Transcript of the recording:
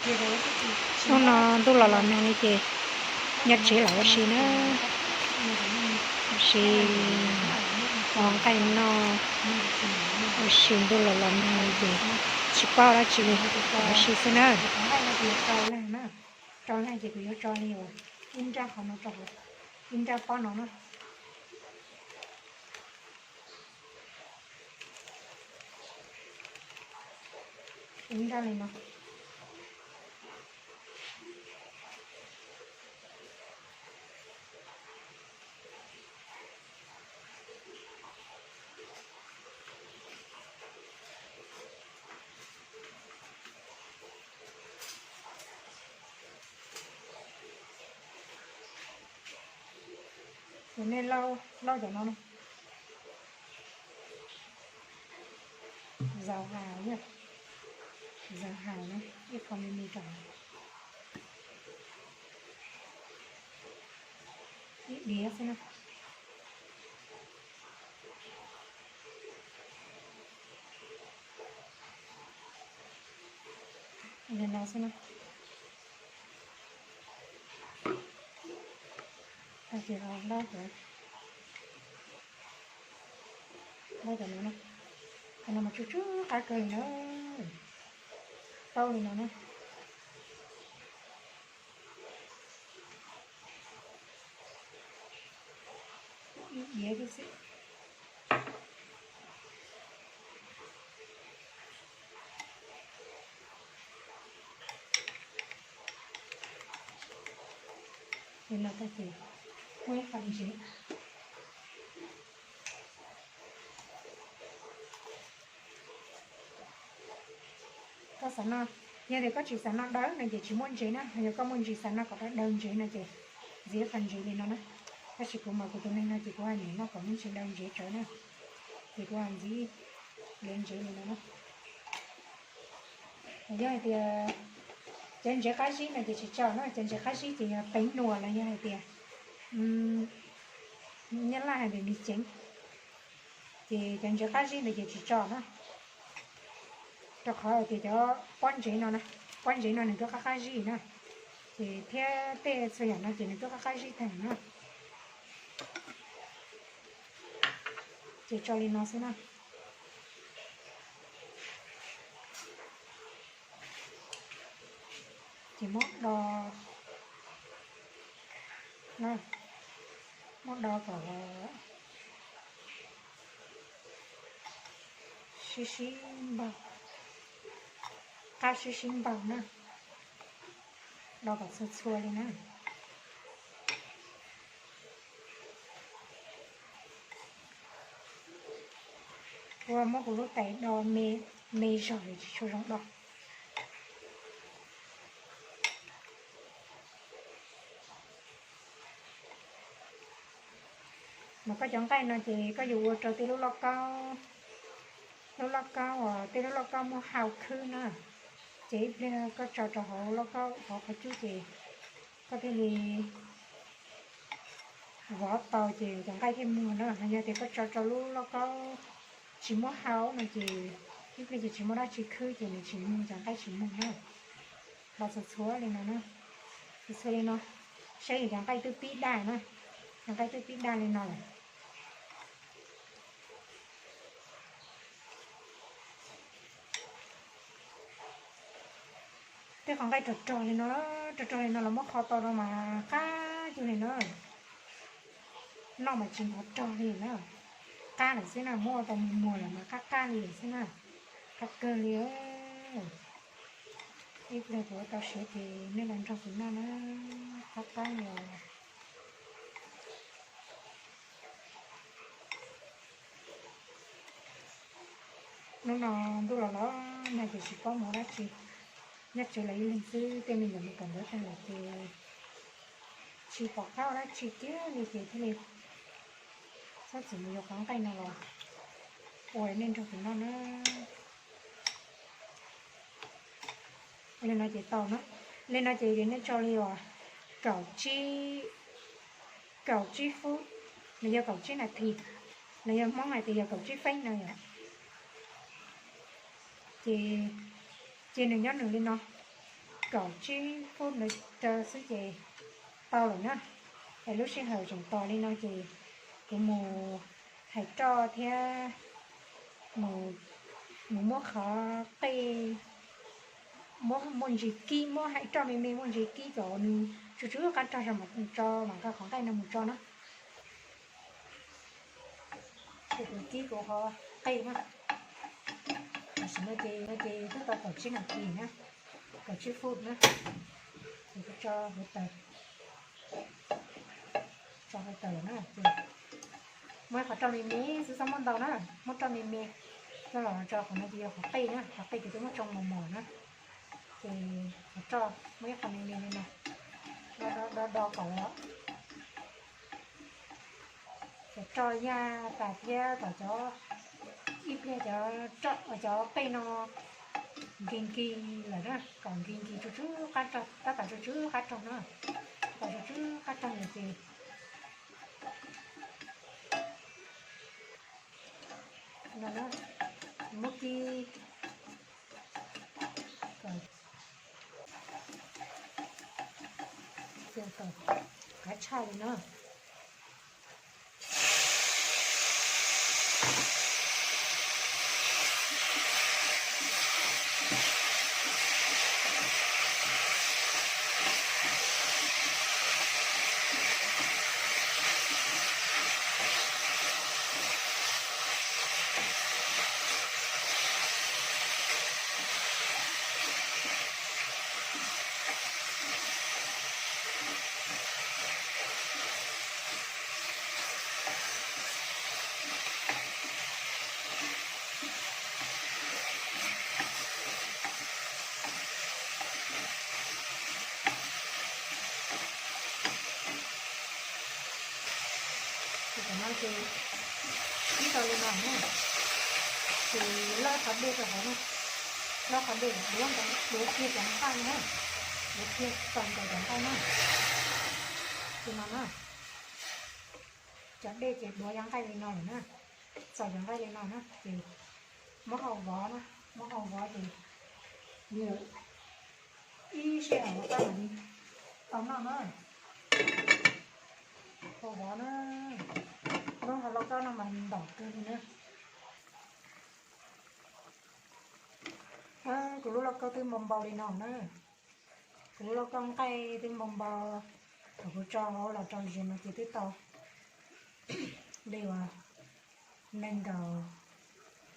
Hnub no ntuj los los nag li ces nyob tsev lawm ua si na, ua si ua nqaij noj, ua si ntuj los los nag li ces tsis paub dab tsi li, ua si xwb na. Rau lag ces kuv yuav tso li ib nrab qhov no rau hauv, ib nrab pob no na. Ib nrab li no. Ces nej laub cov no, zaus haus, zaus haus na, ib qho me me rau, ib diav xwb na. Li no xwb na. Tag kis ho laub cov, laub cov no na, cov no mas tsw tsw qab kawg li na, taub li no na. Ib diav tib si. Li no tag ces muaj ib qho ntsev. Koj xav noj, yog tias koj tsis xav noj dawb no ces tsis muaj ntsev na, yog koj muaj ntsev xav noj kom daw daw ntsev no ces ntxiv ib qho ntsev li no na. Tab sis kuv mas kuv tus neeg no ces kuv hais nws noj kom muaj ntsev daw ntsev tsawv na, ces kuv hais ntxiv liav ntsev li no na. Yog hais tias cov ntsev qab zib no ces tsis tso na, cov ntsev qab zib ces yog peev nuas los yog hais tias nyab laj hais tias mis ceev, ces cov ntsev qab zib ntawd ces tsis tso na, rau qhov hais tias cov pob ntsev no, pob ntsev no nws twb qab qab zib na, ces thiab tej txhua yam no ces nws twb qab qab zib tag na. Ces tso li no xwb na. Ces muab do, muab do kom sib sib npaug, qab sib sib npaug na, do kom txhua txhua li na. Ua muab kuv lub tais do me, me zog tsis tshua zoo do. Mas koj cov nqaij no ces koj yuav ua rau tej lub lauj kaub, lub lauj kaub uas tej lub lauj kaub muaj hau khwb na, ces ib pliag koj tso rau hauv lauj kaub hauv qhov cub ces koj thiaj li vov tau ces cov nqaij thiaj muag na. Yog tias koj tso rau lub lauj kaub tsis muaj hau no ces ib pliag ces tsis muaj dab tsi khwb ces nws tsis muag, cov nqaij tsis muag na. Do txhua txhua li no na, txhua txhua li no, saib yog cov nqaij twb pib daj na, cov nqaij twb pib daj li no lawm. Tej qhov nqaij rog rog li no, rog rog li no los muab kho tau no mas qab cuag li na. Noj mas tsis hnov rog li na. Qab lawm xwb na, muab ua tau muag muag lawm mas qab qab li lawm xwb na. Qab kawg li. Ib pliag kuv ua tau siav ces nej los nrog kuv noj na. Qab qab li os. Hnub no ntuj los los nag ces tsis paub mus dab tsi, nyob tsev los ib leeg xwb, tej me nyuam mus kawm ntawv tag lawm ces tsis pom qab ua dab tsi kiag li ces thiaj li txhob txwm mus yuav qhov nqaij no los ua nej nrog kuv noj na. Li no ces tau na. Li no ces nej tso li uas kaum tsib, kaum tsib fub, los yog kaum tsib nas this, los yog Hmoob hais tias yog kaum tsib feeb no yom. Ces cia nws nyob nws li no, Kaum tsib fub ntawd rau xwb ces tau lawm na. Es lub sij hawm tseem tos li no ces kuv mus hais roj thiab mus muab qhov qej, muab muaj ntsis kib, muab hais roj me me muaj ntsis kib kom nws tsw tsw qab rog tso mam nqa qhov nqaij no mus tso na. Ces kuv kib kuv qhov qej na. Tam sim no ces no ces twb tau kaum tsib nas this na, kaum tsib fub na. Ces kuv tso hauv taws, tso hauv taws lawm na ces muab qhov roj me me xwb, txhob muab ntau na, muab roj me me. Coj los tso qhov no ces yog qhov qej na, qhov qej ces twb muab tsoo mos mos na. Ces qhov roj muab ib qho me me li no, do do do kom los. Cov roj yaj tas thiab kom cov, ib pliag cov, cov qej no nkig nkig lawm na, kom nkig nkig tsw tsw qab rog, tab tom tsw tsw qab rog na, tab tom tsw tsw qab rog no ces no na, muab kib kom, kom qab tshaj li na. Ces tam no ces ib tau li no na, ces lawb qhov dej rau hauv na, lawb qhov dej, duav kiag cov nqaij na, duav kiag txaus ntawm cov nqaij na. Ces no na, cov dej ces duav cov nqaij li no lawm na, txaus cov nqaij li no na ces muab hau vov na, muab hau vov ces nws ib sij hawm ua qab mam li tau noj na. Hau vov na, lub hau lauj kaub no mas ntom kawg li na. Kuv lub lauj kaub twb npau npau li no na, kuv lub lauj kaub nqaij twb npau npau, thaum kuv tso hauv los rau zis no ces twb tau li uas nees nkaum